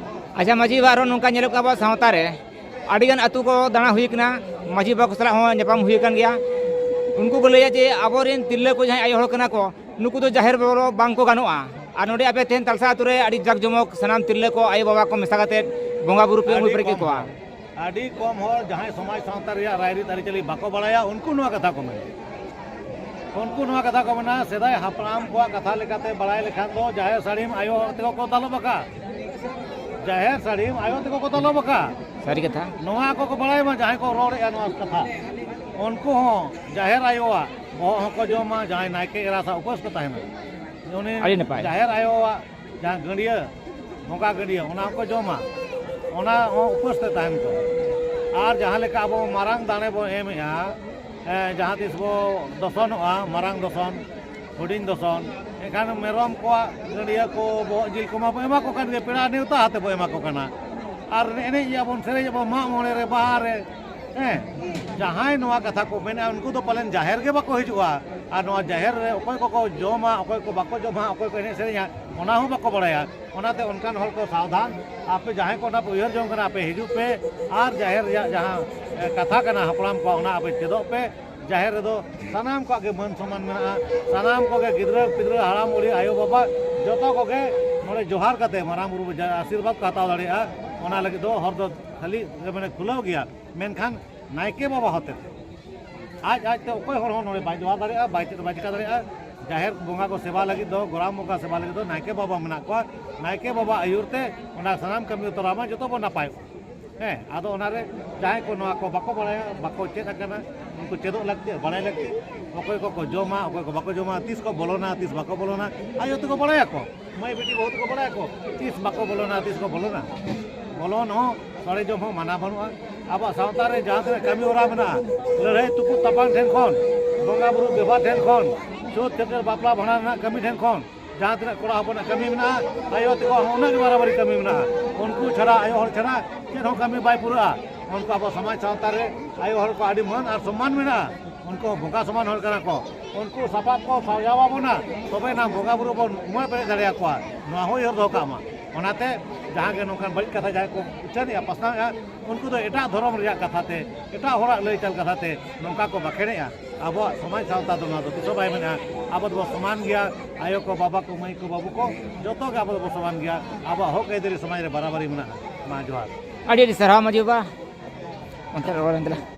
ᱟᱪᱪᱷᱟ ᱢᱟᱹᱡᱷᱤ ᱵᱟᱵᱟ, ᱟᱨᱦᱚᱸ ᱱᱚᱝᱠᱟ ᱧᱮᱞᱚᱜ ᱠᱟᱱᱟ ᱟᱵᱚᱣᱟᱜ ᱥᱟᱶᱛᱟ ᱨᱮ ᱟᱹᱰᱤᱜᱟᱱ ᱟᱹᱛᱩ ᱠᱚ ᱫᱟᱬᱟ ᱦᱩᱭ ᱠᱟᱱᱟ, ᱢᱟᱹᱡᱷᱤ ᱵᱟᱵᱟ ᱠᱚ ᱥᱟᱞᱟᱜ ᱦᱚᱸ ᱧᱟᱯᱟᱢ ᱦᱩᱭ ᱟᱠᱟᱱ ᱜᱮᱭᱟ᱾ ᱩᱱᱠᱩ ᱠᱚ ᱞᱟᱹᱭᱟ ᱡᱮ ᱟᱵᱚᱨᱮᱱ ᱛᱤᱨᱞᱟᱹ ᱠᱚ ᱡᱟᱦᱟᱸᱭ ᱟᱭᱳ ᱦᱚᱲ ᱠᱟᱱᱟ ᱠᱚ, ᱱᱩᱠᱩ ᱫᱚ ᱡᱟᱦᱮᱨ ᱵᱚᱞᱚ ᱵᱟᱝ ᱠᱚ ᱜᱟᱱᱚᱜᱼᱟ᱾ ᱟᱨ ᱱᱚᱰᱮ ᱟᱯᱮ ᱛᱮᱦᱮᱧ ᱛᱟᱞᱥᱟ ᱟᱹᱛᱩ ᱨᱮ ᱟᱹᱰᱤ ᱡᱟᱠ ᱡᱚᱢᱚᱠ ᱥᱟᱱᱟᱢ ᱛᱤᱨᱞᱟᱹ ᱠᱚ ᱟᱭᱳ ᱵᱟᱵᱟ ᱠᱚ ᱢᱮᱥᱟ ᱠᱟᱛᱮ ᱵᱚᱸᱜᱟ ᱵᱩᱨᱩ ᱯᱮ ᱩᱢᱩᱞ ᱟᱹᱰᱤ ᱯᱮᱨᱮᱡ ᱠᱮᱫ ᱠᱚᱢ ᱠᱚᱣᱟ᱾ ᱦᱚᱲ, ᱟᱹᱰᱤ ᱠᱚᱢ ᱦᱚᱲ ᱡᱟᱦᱟᱸᱭ ᱥᱚᱢᱟᱡᱽ ᱥᱟᱶᱛᱟ ᱨᱮᱭᱟᱜ ᱨᱟᱭᱨᱤᱛ ᱟᱹᱨᱤᱪᱟᱹᱞᱤ ᱵᱟᱠᱚ ᱵᱟᱲᱟᱭᱟ, ᱩᱱᱠᱩ ᱱᱚᱣᱟ ᱠᱟᱛᱷᱟ ᱠᱚ ᱢᱮᱱᱟ᱾ ᱩᱱᱠᱩ ᱱᱚᱣᱟ ᱠᱟᱛᱷᱟ ᱠᱚ ᱢᱮᱱᱟ, ᱥᱮᱫᱟᱭ ᱦᱟᱯᱲᱟᱢ ᱠᱚᱣᱟᱜ ᱠᱟᱛᱷᱟ ᱞᱮᱠᱟᱛᱮ ᱵᱟᱲᱟᱭ ᱞᱮᱠᱷᱟᱱ ᱫᱚ ᱡᱟᱦᱮᱨ ᱥᱟᱹᱲᱤᱢ ᱟᱭᱳ ᱦᱚᱲ ᱛᱮᱠᱚ ᱠᱚ ᱫᱟᱞᱚᱵ ᱟᱠᱟᱫ᱾ ᱡᱟᱦᱮᱨ ᱥᱟᱹᱲᱤᱢ ᱟᱭᱳ ᱛᱮᱠᱚ ᱠᱚ ᱫᱟᱞᱚᱵ ᱟᱠᱟᱫ᱾ ᱥᱟᱹᱨᱤ ᱠᱟᱛᱷᱟ᱾ ᱱᱚᱣᱟ ᱠᱚᱠᱚ ᱵᱟᱲᱟᱭ ᱢᱟ ᱡᱟᱦᱟᱸᱭ ᱠᱚ ᱨᱚᱲᱮᱫᱼᱟ ᱱᱚᱣᱟ ᱠᱟᱛᱷᱟ, ᱩᱱᱠᱩ ᱦᱚᱸ ᱡᱟᱦᱮᱨ ᱟᱭᱳᱣᱟᱜ ᱵᱚᱦᱚᱜ ᱦᱚᱸᱠᱚ ᱡᱚᱢᱟ, ᱡᱟᱦᱟᱸᱭ ᱱᱟᱭᱠᱮ ᱮᱨᱟ ᱥᱟᱶ ᱩᱯᱟᱹᱥ ᱠᱚ ᱛᱟᱦᱮᱱᱟ᱾ ᱩᱱᱤ ᱟᱹᱰᱤ ᱱᱟᱯᱟᱭ᱾ ᱡᱟᱦᱮᱨ ᱟᱭᱳᱣᱟᱜ ᱡᱟᱦᱟᱸ ᱜᱟᱹᱰᱭᱟᱹ, ᱵᱚᱸᱜᱟ ᱜᱟᱹᱰᱭᱟᱹ, ᱚᱱᱟ ᱦᱚᱸᱠᱚ ᱡᱚᱢᱟ, ᱚᱱᱟ ᱦᱚᱸ ᱩᱯᱟᱹᱥ ᱛᱮ ᱛᱟᱦᱮᱱ ᱠᱚ᱾ ᱟᱨ ᱡᱟᱦᱟᱸ ᱞᱮᱠᱟ ᱟᱵᱚ ᱢᱟᱨᱟᱝ ᱫᱟᱲᱮ ᱵᱚ ᱮᱢᱮᱜᱼᱟ, ᱮ, ᱡᱟᱦᱟᱸ ᱛᱤᱥ ᱵᱚ ᱫᱚᱥᱚᱱᱚᱜᱼᱟ, ᱢᱟᱨᱟᱝ ᱫᱚᱥᱚᱱ, ᱦᱩᱰᱤᱧ ᱫᱚᱥᱚᱱ, ᱮᱱᱠᱷᱟᱱ ᱢᱮᱨᱚᱢ ᱠᱚᱣᱟᱜ ᱜᱟᱹᱰᱭᱟᱹ ᱠᱚ, ᱵᱚᱦᱚᱜ ᱡᱤᱞ ᱠᱚᱢᱟ ᱵᱚ ᱮᱢᱟ ᱠᱚ ᱠᱟᱱ ᱜᱮ, ᱯᱮᱲᱟ ᱱᱮᱣᱛᱟ ᱟᱛᱮ ᱵᱚ ᱮᱢᱟ ᱠᱚ ᱠᱟᱱᱟ᱾ ᱟᱨ ᱮᱱᱮᱡ ᱮᱫᱼᱟ ᱵᱚᱱ, ᱥᱮᱨᱮᱧ ᱟᱵᱚᱱ ᱢᱟᱜ ᱢᱚᱬᱮ ᱨᱮ, ᱵᱟᱦᱟ ᱨᱮ, ᱦᱮᱸ, ᱡᱟᱦᱟᱸᱭ ᱱᱚᱣᱟ ᱠᱟᱛᱷᱟ ᱠᱚ ᱢᱮᱱᱟ, ᱩᱱᱠᱩ ᱫᱚ ᱯᱟᱞᱮᱱ ᱡᱟᱦᱮᱨ ᱜᱮ ᱵᱟᱠᱚ ᱦᱤᱡᱩᱜᱼᱟ᱾ ᱟᱨ ᱱᱚᱣᱟ ᱡᱟᱦᱮᱨ ᱨᱮ ᱚᱠᱚᱭ ᱠᱚᱠᱚ ᱡᱚᱢᱟ, ᱚᱠᱚᱭ ᱠᱚ ᱵᱟᱠᱚ ᱡᱚᱢᱟ, ᱚᱠᱚᱭ ᱠᱚ ᱮᱱᱮᱡ ᱥᱮᱨᱮᱧᱟ, ᱚᱱᱟ ᱦᱚᱸ ᱵᱟᱠᱚ ᱵᱟᱲᱟᱭᱟ᱾ ᱚᱱᱟᱛᱮ ᱚᱱᱠᱟᱱ ᱦᱚᱲ ᱠᱚ ᱥᱟᱵᱫᱷᱟᱱ, ᱟᱯᱮ ᱡᱟᱦᱟᱸᱭ ᱠᱚ ᱚᱱᱟ ᱯᱮ ᱩᱭᱦᱟᱹᱨ ᱡᱚᱝ ᱠᱟᱱᱟ, ᱟᱯᱮ ᱦᱤᱡᱩᱜ ᱯᱮ ᱟᱨ ᱡᱟᱦᱮᱨ ᱨᱮᱭᱟᱜ ᱡᱟᱦᱟᱸ, ᱮ, ᱠᱟᱛᱷᱟ ᱠᱟᱱᱟ ᱦᱟᱯᱲᱟᱢ ᱠᱚᱣᱟᱜ, ᱚᱱᱟ ᱟᱯᱮ ᱪᱮᱫᱚᱜ ᱯᱮ᱾ ᱡᱟᱦᱮᱨ ᱨᱮᱫᱚ ᱥᱟᱱᱟᱢ ᱠᱚᱣᱟᱜ ᱜᱮ ᱢᱟᱹᱱ ᱥᱚᱱᱢᱟᱱ ᱢᱮᱱᱟᱜᱼᱟ᱾ ᱥᱟᱱᱟᱢ ᱠᱚᱜᱮ, ᱜᱤᱫᱽᱨᱟᱹ ᱯᱤᱫᱽᱨᱟᱹ, ᱦᱟᱲᱟᱢ ᱵᱩᱲᱦᱤ, ᱟᱭᱳ ᱵᱟᱵᱟ, ᱡᱚᱛᱚ ᱠᱚᱜᱮ ᱱᱚᱰᱮ ᱡᱚᱦᱟᱨ ᱠᱟᱛᱮ ᱢᱟᱨᱟᱝ ᱵᱩᱨᱩ ᱡᱟ-, ᱟᱥᱤᱨᱵᱟᱫᱽ ᱠᱚ ᱦᱟᱛᱟᱣ ᱫᱟᱲᱮᱭᱟᱜᱼᱟ᱾ ᱚᱱᱟ ᱞᱟᱹᱜᱤᱫ ᱫᱚ ᱦᱚᱨ ᱫᱚ ᱠᱷᱟᱹᱞᱤ, ᱢᱟᱱᱮ, ᱠᱷᱩᱞᱟᱹᱣ ᱜᱮᱭᱟ, ᱢᱮᱱᱠᱷᱟᱱ ᱱᱟᱭᱠᱮ ᱵᱟᱵᱟ ᱦᱚᱛᱮᱛᱮ ᱟᱡ ᱟᱡᱛᱮ ᱚᱠᱚᱭ ᱦᱚᱲ ᱦᱚᱸ ᱱᱚᱰᱮ ᱵᱟᱭ ᱡᱚᱦᱟᱨ ᱫᱟᱲᱮᱭᱟᱜᱼᱟ, ᱵᱟᱭ ᱪᱮᱫ, ᱵᱟᱭ ᱪᱤᱠᱟ ᱫᱟᱲᱮᱭᱟᱜᱼᱟ᱾ ᱡᱟᱦᱮᱨ ᱵᱚᱸᱜᱟ ᱠᱚ ᱥᱮᱵᱟ ᱞᱟᱹᱜᱤᱫ ᱫᱚ, ᱜᱚᱨᱟᱢ ᱵᱚᱸᱜᱟ ᱥᱮᱵᱟ ᱞᱟᱹᱜᱤᱫ ᱫᱚ ᱱᱟᱭᱠᱮ ᱵᱟᱵᱟ ᱢᱮᱱᱟᱜ ᱠᱚᱣᱟ᱾ ᱱᱟᱭᱠᱮ ᱵᱟᱵᱟ ᱟᱹᱭᱩᱨ ᱛᱮ ᱚᱱᱟ ᱥᱟᱱᱟᱢ ᱠᱟᱹᱢᱤ ᱛᱚᱨᱟ ᱢᱟ, ᱡᱚᱛᱚ ᱵᱚᱱ ᱱᱟᱯᱟᱭᱚᱜᱼᱟ᱾ ᱦᱮᱸ, ᱟᱫᱚ ᱚᱱᱟᱨᱮ ᱡᱟᱦᱟᱸᱭ ᱠᱚ ᱱᱚᱣᱟ ᱠᱚ ᱵᱟᱠᱚ ᱵᱟᱲᱟᱭᱟ, ᱵᱟᱠᱚ ᱪᱮᱫ ᱟᱠᱟᱱᱟ, ᱩᱱᱠᱩ ᱪᱮᱫᱚᱜ ᱞᱟᱹᱠᱛᱤ, ᱵᱟᱲᱟᱭ ᱞᱟᱹᱠᱛᱤ᱾ ᱚᱠᱚᱭ ᱠᱚᱠᱚ ᱡᱚᱢᱟ, ᱚᱠᱚᱭ ᱠᱚ ᱵᱟᱠᱚ ᱡᱚᱢᱟ, ᱛᱤᱥ ᱠᱚ ᱵᱚᱞᱚᱱᱟ, ᱛᱤᱥ ᱵᱟᱠᱚ ᱵᱚᱞᱚᱱᱟ, ᱟᱭᱳ ᱛᱮᱠᱚ ᱵᱟᱲᱟᱭᱟᱠᱚ, ᱢᱟᱹᱭ ᱵᱤᱴᱤ ᱵᱟᱹᱦᱩ ᱛᱮᱠᱚ ᱵᱟᱲᱟᱭᱟᱠᱚ, ᱛᱤᱥ ᱵᱟᱠᱚ ᱵᱚᱞᱚᱱᱟ, ᱛᱤᱥ ᱠᱚ ᱵᱚᱞᱚᱱᱟ᱾ ᱵᱚᱞᱚᱱ ᱦᱚᱸ, ᱥᱚᱲᱮ ᱡᱚᱢ ᱦᱚᱸ ᱢᱟᱱᱟ ᱵᱟᱹᱱᱩᱜᱼᱟ᱾ ᱟᱵᱚᱣᱟᱜ ᱥᱟᱶᱛᱟ ᱨᱮ ᱡᱟᱦᱟᱸ ᱛᱤᱱᱟᱹᱜ ᱠᱟᱹᱢᱤ ᱦᱚᱨᱟ ᱢᱮᱱᱟᱜᱼᱟ, ᱞᱟᱹᱲᱦᱟᱹᱭ ᱛᱩᱯᱩᱫ ᱛᱟᱯᱟᱢ ᱴᱷᱮᱱ ᱠᱷᱚᱱ, ᱵᱚᱸᱜᱟ ᱵᱩᱨᱩ ᱵᱮᱵᱷᱟᱨ ᱴᱷᱮᱱ ᱠᱷᱚᱱ, ᱪᱷᱩᱛ ᱪᱷᱟᱹᱴᱭᱟᱹᱨ ᱵᱟᱯᱞᱟ ᱵᱷᱟᱸᱰᱟᱱ ᱨᱮᱱᱟᱜ ᱠᱟᱹᱢᱤ ᱴᱷᱮᱱ ᱠᱷᱚᱱ, ᱡᱟᱦᱟᱸ ᱛᱤᱱᱟᱹᱜ ᱠᱚᱲᱟ ᱦᱚᱯᱚᱱᱟᱜ ᱠᱟᱹᱢᱤ ᱢᱮᱱᱟᱜᱼᱟ, ᱟᱭᱳ ᱛᱟᱠᱚᱣᱟᱜ ᱦᱚᱸ ᱩᱱᱟᱹᱜ ᱜᱮ ᱵᱟᱨᱟᱵᱟᱨᱤ ᱠᱟᱹᱢᱤ ᱢᱮᱱᱟᱜᱼᱟ᱾ ᱩᱱᱠᱩ ᱪᱷᱟᱲᱟ, ᱟᱭᱳ ᱦᱚᱲ ᱪᱷᱟᱲᱟ ᱪᱮᱫ ᱦᱚᱸ ᱠᱟᱹᱢᱤ ᱵᱟᱭ ᱯᱩᱨᱟᱹᱜᱼᱟ᱾ ᱩᱱᱠᱩ ᱟᱵᱚ ᱥᱚᱢᱟᱡᱽ ᱥᱟᱶᱛᱟ ᱨᱮ ᱟᱭᱳ ᱦᱚᱲ ᱠᱚ ᱟᱹᱰᱤ ᱢᱟᱹᱱ ᱟᱨ ᱥᱚᱢᱢᱟᱱ ᱢᱮᱱᱟᱜᱼᱟ᱾ ᱩᱱᱠᱩ ᱦᱚᱸ ᱵᱚᱸᱜᱟ ᱥᱚᱢᱟᱱ ᱦᱚᱲ ᱠᱟᱱᱟ ᱠᱚ᱾ ᱩᱱᱠᱩ ᱥᱟᱯᱟᱵ ᱠᱚ ᱥᱟᱡᱟᱣ ᱟᱵᱚᱱᱟ, ᱛᱚᱵᱮ ᱮᱱᱟᱝ ᱵᱚᱸᱜᱟ ᱵᱩᱨᱩ ᱵᱚᱱ ᱩᱢᱟᱹᱲ ᱯᱮᱨᱮᱡ ᱫᱟᱲᱮᱭᱟᱠᱚᱣᱟ᱾ ᱱᱚᱣᱟ ᱦᱚᱸ ᱩᱭᱦᱟᱹᱨ ᱫᱚᱦᱚ ᱠᱟᱜ ᱢᱟ᱾ ᱚᱱᱟᱛᱮ ᱡᱟᱦᱟᱸ ᱜᱮ ᱱᱚᱝᱠᱟᱱ ᱵᱟᱹᱲᱤᱡ ᱠᱟᱛᱷᱟ ᱡᱟᱦᱟᱸᱭ ᱠᱚ ᱩᱪᱷᱟᱹᱱᱮᱜᱼᱟ, ᱯᱟᱥᱱᱟᱣᱮᱜᱼᱟ, ᱩᱱᱠᱩ ᱫᱚ ᱮᱴᱟᱜ ᱫᱷᱚᱨᱚᱢ ᱨᱮᱭᱟᱜ ᱠᱟᱛᱷᱟ ᱛᱮ, ᱮᱴᱟᱜ ᱦᱚᱲᱟᱜ ᱞᱟᱹᱭ ᱪᱟᱞ ᱠᱟᱛᱷᱟ ᱛᱮ ᱱᱚᱝᱠᱟ ᱠᱚ ᱵᱟᱠᱷᱮᱲᱮᱜᱼᱟ᱾ ᱟᱵᱚᱣᱟᱜ ᱥᱚᱢᱟᱡᱽ ᱥᱟᱶᱛᱟ ᱫᱚ ᱱᱚᱣᱟ ᱫᱚ ᱛᱤᱥ ᱦᱚᱸ ᱵᱟᱭ ᱢᱮᱱᱟ᱾ ᱟᱵᱚ ᱫᱚᱵᱚ ᱥᱚᱢᱟᱱ ᱜᱮᱭᱟ, ᱟᱭᱳ ᱠᱚ, ᱵᱟᱵᱟ ᱠᱚ, ᱢᱟᱹᱭ ᱠᱚ, ᱵᱟᱹᱵᱩ ᱠᱚ, ᱡᱚᱛᱚ ᱜᱮ ᱟᱵᱚ ᱫᱚᱵᱚ ᱥᱚᱢᱟᱱ ᱜᱮᱭᱟ᱾ ᱟᱵᱚᱣᱟᱜ ᱦᱚᱠ ᱟᱹᱭᱫᱟᱹᱨᱤ ᱥᱚᱢᱟᱡᱽ ᱨᱮ ᱵᱟᱨᱟᱵᱟᱨᱤ ᱢᱮᱱᱟᱜᱼᱟ᱾ ᱢᱟ ᱡᱚᱦᱟᱨ᱾ ᱟᱹᱰᱤ ᱟᱹᱰᱤ ᱥᱟᱨᱦᱟᱣ ᱢᱟᱹᱡᱷᱤ ᱵᱟᱵᱟ, ᱚᱱᱛᱮ ᱨᱚᱲ ᱮᱱ ᱛᱟᱞᱟᱝ᱾